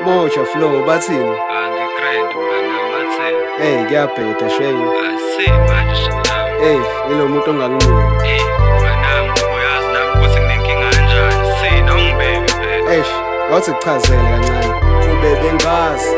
Moja Flow, bathini? Angi-grand mnganami, bathini? Hey, kuyabheda shame. Asi manje shinami. Hey, yilo muntu ongakunika. Eh, mnganami, uyazi nami ukuthi nginenkinga kanjani. Sina ungibeke phela. Eish, awuthi kuchazele kancane. Kube bengazi,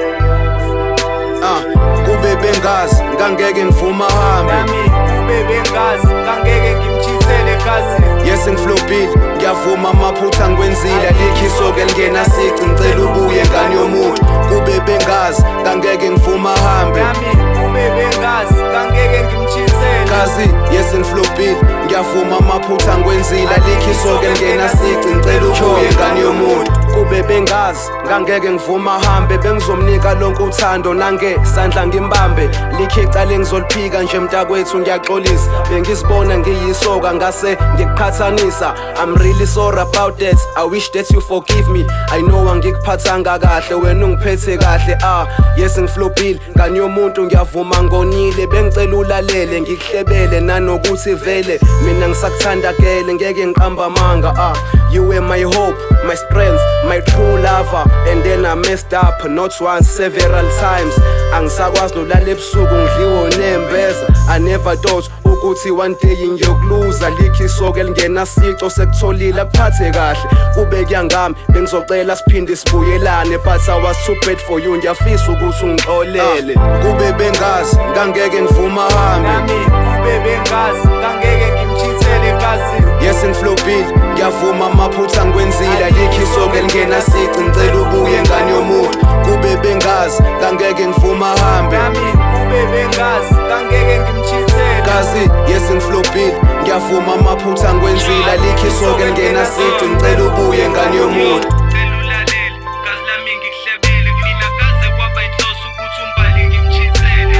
ah, kube bengazi ngangeke ngivuma ahambe. Nami kube bengazi ngangeke ngimchithele gazi. Yes, ngiflopile, ngiyavuma amaphutha ngikwenzile. Alikho isoke elingena sici, ngicela ubuye ngane yomuntu. Kube bengazi ngangeke ngivuma ahambe. Nami kube bengazi ngangeke ngimchithele. Gazi, yes, ngiflopile, ngiyavuma amaphutha ngikwenzile. Alikho isoke elingena sici, ngicela ubuye ngane yomuntu. Kube bengazi ngangeke ngivuma ahambe, bengizomnika lonke uthando nange sandla ngimbambe. Likhe icala engizoliphika nje mntakwethu, ngiyaxolisa. Bengizibona ngiyisoka ngase ngikuqhathanisa. I'm really sorry about that, I wish that you forgive me. I know angikuphathanga kahle, wena ungiphethe kahle. Ah, yes, ngiflopile ngane yomuntu, ngiyavuma ngonile. Bengicela ulalele ngikuhlebele nanokuthi vele mina ngisakuthanda gele, ngeke ngiqamba amanga. Ah, you were my hope, my strength, my true lover, and then I messed up, not once, several times. Angisakwazi nolala ebusuku, ngidliwe unembeza. I never thought ukuthi one day ngiyokuluza. Likho isoke elingena sico, sekutholile akuphathe kahle. Kube kuyangami bengizocela siphinde sibuyelane, but I was too bad for you. Ngiyafisa ukuthi ungixolele. Kube bengazi ngangeke ngivuma ahambe. Nami kube bengazi ngangeke ngimchithele gazi. Yes, ngiflopile, ngiyavuma amaphutha ngikwenzile. Alikho isoke elingena sici, ngicela ubuye ngane yomuntu. Kube bengazi ngangeke ngivuma ahambe. Nami kube bengazi ngangeke ngimchithele. Gazi, yes, ngiflopile, ngiyavuma amaphutha ngikwenzile. Alikho isoke elingena sici, ngicela ubuye ngane yomuntu. Cela ulalele, gazi lami ngikuhlebele. Mina kaze kwaba inhloso ukuthi umbali ngimchithele.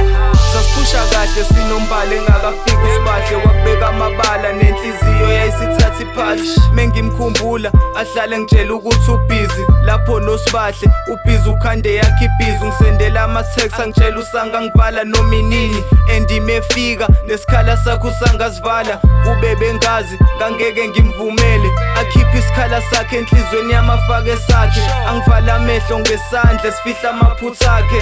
Sasiphusha kahle sinombala engakafiki usibahle, wakubeka amabala nenhliziyo yayisithatha iphathi. Mengimkhumbula ahlale ngitshela ukuthi ubhizi lapho nosibahle, ubhizi ukhande yakhe ibhizi. Ungisendela ama-text angitshela usangangivala noma inini, and imefika nesikhala sakho usangazivala. Kube bengazi ngangeke ngimvumele akhiphe isikhala sakhe enhliziyweni yamafake sakhe, angivala amehlo ngesandla sifihla amaphutha akhe,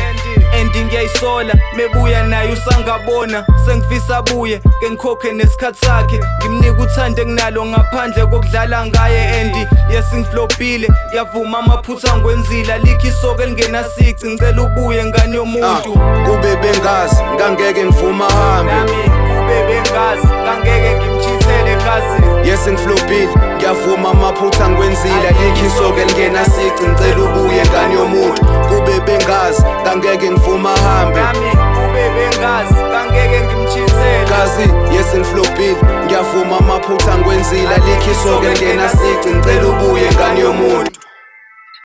and ngiyayisola mebuya naye usangabona. Sengifisa abuye ke ngikhokhe nesikhathi sakhe, ngimnika uthando enginalo ngaphandle kokudlala ngaye. And yes, ngiflopile, ngiyavuma amaphutha ngikwenzile. Alikho isoke elingenasici, ngicela ubuye ngane yomuntu. Kube bengazi ngangeke ngivuma ahambe. Nami kube bengazi ngangeke ngimchithele gazi. Yes, ngiflopile, ngiyavuma amaphutha ngikwenzile. Alikho isoke elingena sici, ngicela ubuye ngane yomuntu. Kube bengazi ngangeke ngivuma ahambe. Nami kube bengazi ngangeke ngimchithele. Gazi, yes, ngiflopile, ngiyavuma amaphutha ngikwenzile. Alikho isoke elingena sici, ngicela ubuye ngane yomuntu.